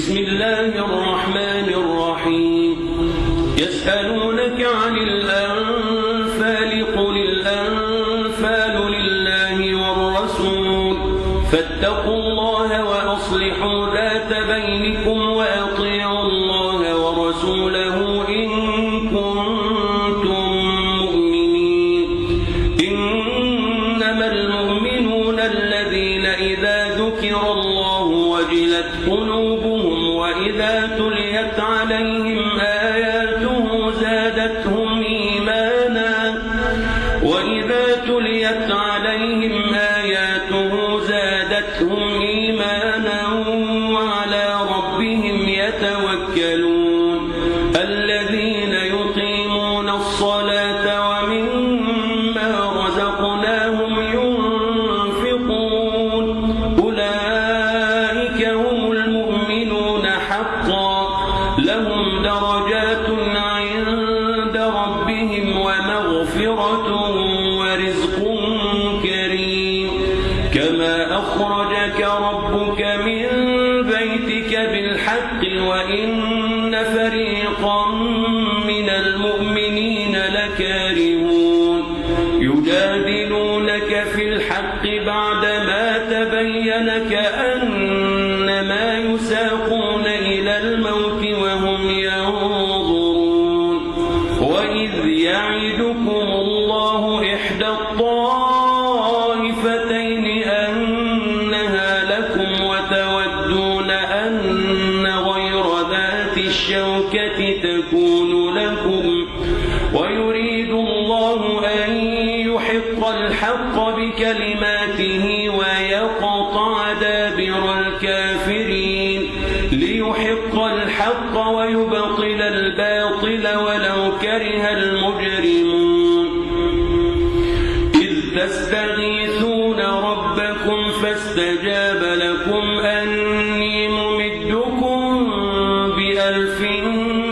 بسم الله الرحمن الرحيم يسألونك عن الأنفال قل الأنفال لله والرسول فاتقوا الله وأصلحوا ذات بينكم وأطيعوا الله ورسوله إن كنتم مؤمنين إنما المؤمنون الذين إذا ذكر الله وجلت قلوبهم وإذا تليت عليهم آياته زادتهم إيمانا وعلى ربهم يتوكلون الذين يقيمون الصلاة ومما رزقناهم ينفقون أولئك هم المؤمنون حقا لهم درجات عند ربهم ومغفرة ورزق كريم كما أخرجك ربك من بيتك بالحق وإن فريقا من المؤمنين لكارهون يجادلونك في الحق بعدما تبين كأنما يساقون إلى الموت وهم ينظرون وإذ يعدكم الله إحدى الطائفتين أنها لكم وتودون أن غير ذات الشوكة تكون لكم ويريد الله أن يحق الحق بكلماته ويقطع دابر الكافرين ليحق الحق ويبطل الباطل ولو كره المجرمون إذ تستغيثون ربكم فاستجاب لكم أني ممدكم ب1000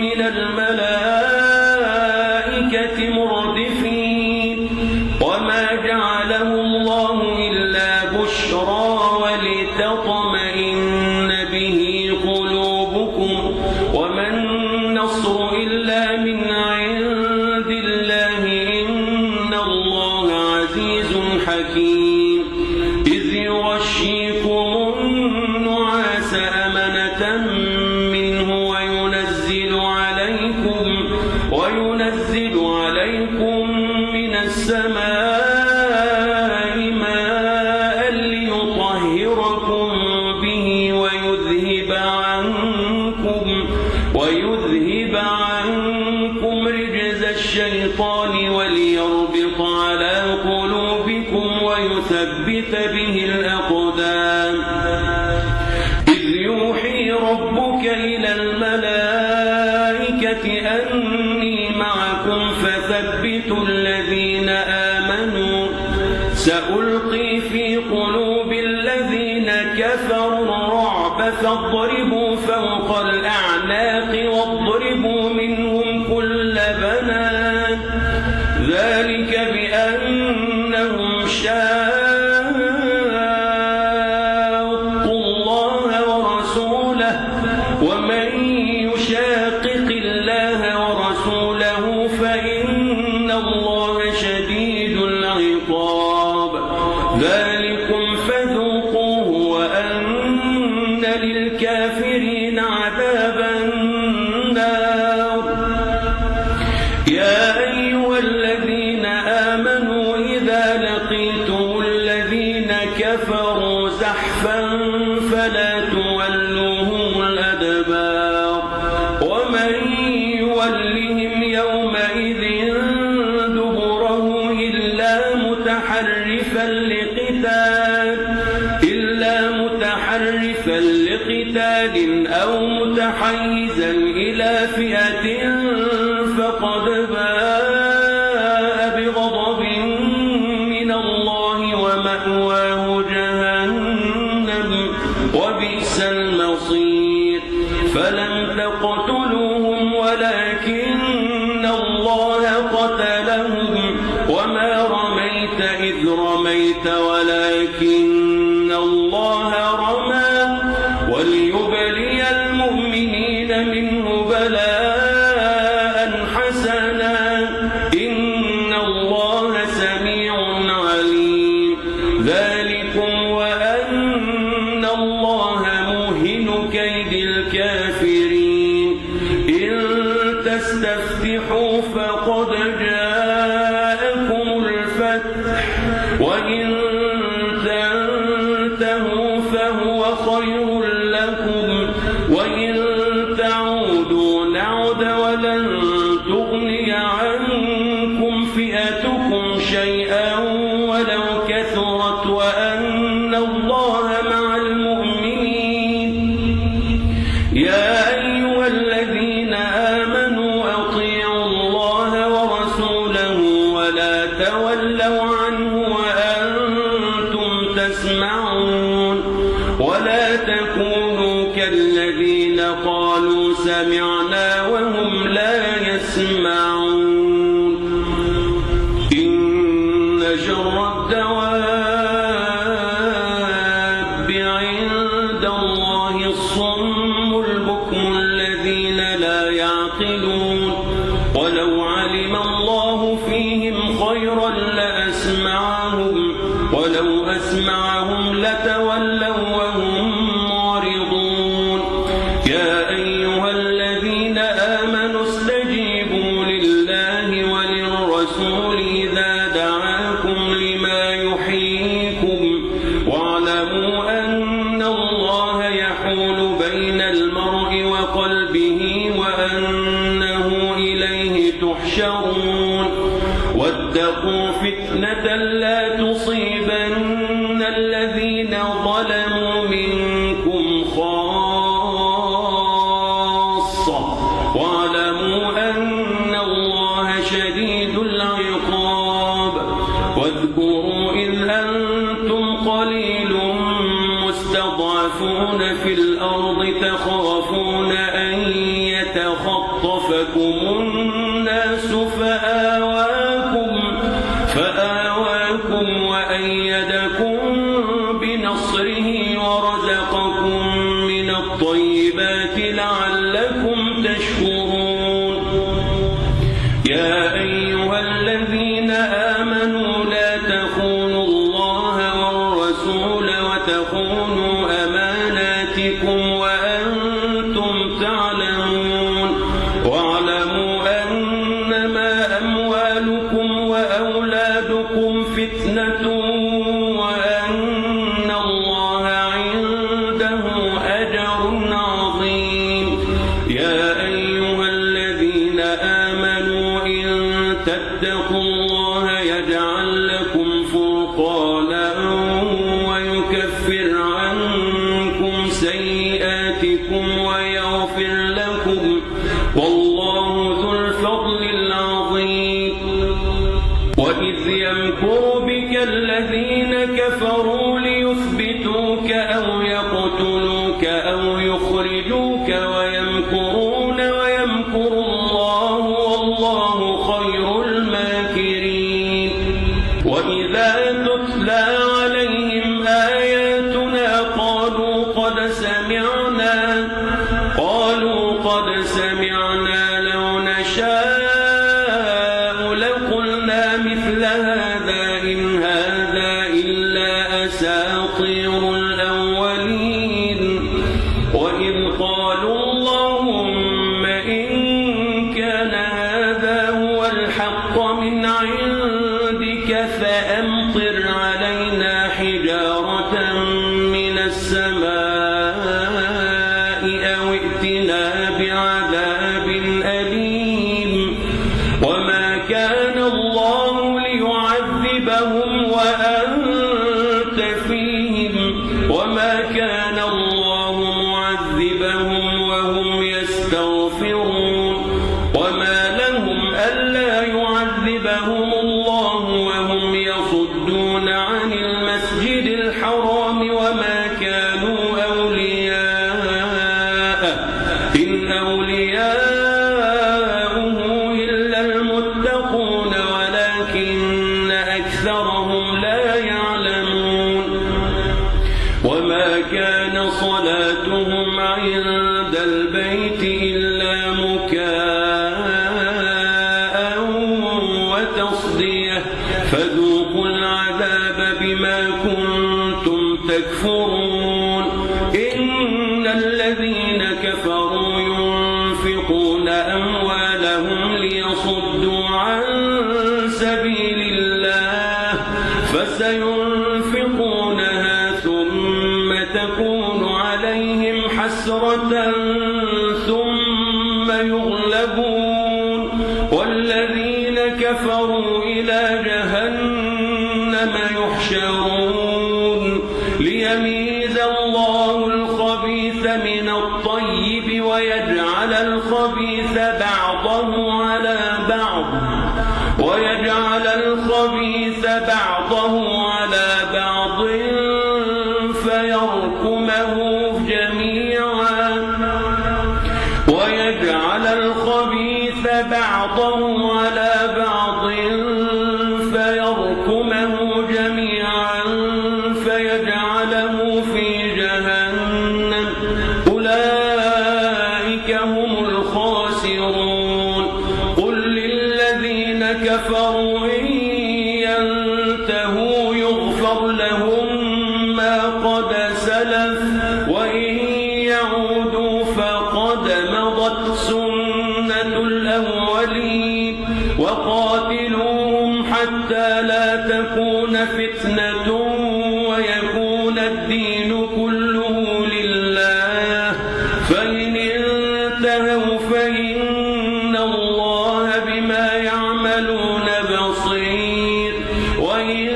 من الملائكة مردفين وما جعله الله إلا بشرى ولتطمئن به قلوبكم وما النصر إلا من عند الله إن الله عزيز حكيم إذ يغشيكم النعاس أمنة منه وينزل عليكم من السماء ماء ليطهركم به ويذهب عنكم رجز الشيطان وليربط على قلوبكم ويثبت به الأقدام إذ يوحي ربك إلى الملائكة أني معكم فثبتوا الذين آمنوا سألقي في قلوب الذين كفروا الرعب فاضربوا فوق الأعناق واضربوا منهم كل بنان ذلك بأنهم شاقوا الله ورسوله ومن يشاقق الله ورسوله فإن الله شديد العقاب ذلكم فذوقوه وأن للكافرين عذاب النار يا أيها الذين آمنوا إذا لقيتم الذين كفروا زحفا فلا تولوهم الأدبار ومن يولهم يومئذ دبره إلا متحرفا لقتال أو متحيزا إلى فئة فقد باء بغضب من الله ومأواه جهنم وبئس المصير فلم تقتلوهم ولكن الله قتلهم وما رميت إذ رميت ولكن الله رمى وليبلي المؤمنين فقد جاءكم الفتح وإن تنتهوا فهو خير لكم وإن تعودوا نعد ولن تغني عنكم فئتكم شيئا ولو كثرت وأن الله مع المؤمنين. يا أيها الذين آمنوا أطيعوا الله ورسوله ولا تولوا عنه وأنتم تسمعون ولا تكونوا كالذين قالوا سمعنا وهم لا يسمعون. إن شر الدواب عند الله الصم البكم الذين لا يعقلون ولو علم الله فيهم خيرا لأسمعهم ولو أسمعهم لتولوا وهم معرضون. يا أيها الذين آمنوا استجيبوا لله وللرسول إذا دعاكم لما يحييكم واعلموا أن الله يحول بين المرء وقلبه وأنه إليه تحشرون. واتقوا فتنة لا تصيبن الذين ظلموا منكم خاصة واعلموا أن الله شديد العقاب. واذكروا إذ أنتم قليل مستضعفون في الأرض تخافون أن يتخطفكم الناس فآواكم وأيدكم بنصره ورزقكم من الطيبات لعلكم تشكرون. يا أيها الذين آمنوا لا تخونوا الله والرسول وتخونوا أماناتكم وأنتم تعلمون. واعلموا أنما أموالكم وأولادكم فتنة وأن الله عنده أجر عظيم. يا أيها الذين آمنوا إن تتقوا الله يجعل لكم فرقانا ويكفر عنكم سيئاتكم ويغفر لكم والله ذو الفضل العظيم. وإذ يمكر بك الذين كفروا ليثبتوك أو يقتلوك أو يخرجوك ويمكرون ويمكر الله والله خير الماكرين. وإذا تتلى عليهم آياتنا قالوا قد سمعنا لو نشاء لقلنا مثل هذا إن هذا إلا أساطير الأولين. وإذ قالوا اللهم إن كان هذا هو الحق من عندك فأمطر علينا حجارة من السماء أو ائتنا بعذاب أليم. وما كان الله ليعذبهم وأنت فيهم وما كان الله معذبهم وهم يستغفرون. وما لهم ألا يعذبهم الله وهم يصدون عن المسجد الحرام وما كانوا أولياءه إن أولياؤه إلا المتقون ولكن أكثرهم لا يعلمون. وما كان صلاتهم عند البيت إلا مكاء وتصدية فذوقوا العذاب بما كنتم تكفرون. إن الذين كفروا ينفقون أموالهم ليصدوا حسرة ثم يغلبون والذين كفروا إلى جهنم يحشرون ليميز الله الخبيث من الطيب ويجعل الخبيث بعضه على بعض فيركمه جميعا فيجعله في جهنم أولئك هم الخاسرون قل للذين كفروا إن ينتهوا يغفر لهم ما قد سلف وإن يعودوا فقد مضت سنة الأولين وقاتلوهم حتى لا تكون فتنة ويكون الدين كله لله فإن انتهوا فإن الله بما يعملون بصير وإن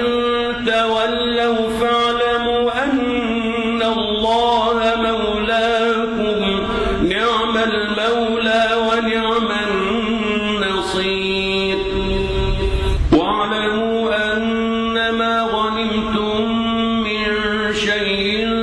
تولوا فاعلموا أن الله مولاكم نعم المولى ونعم النصير واعلموا أن ما غنمتم من شيء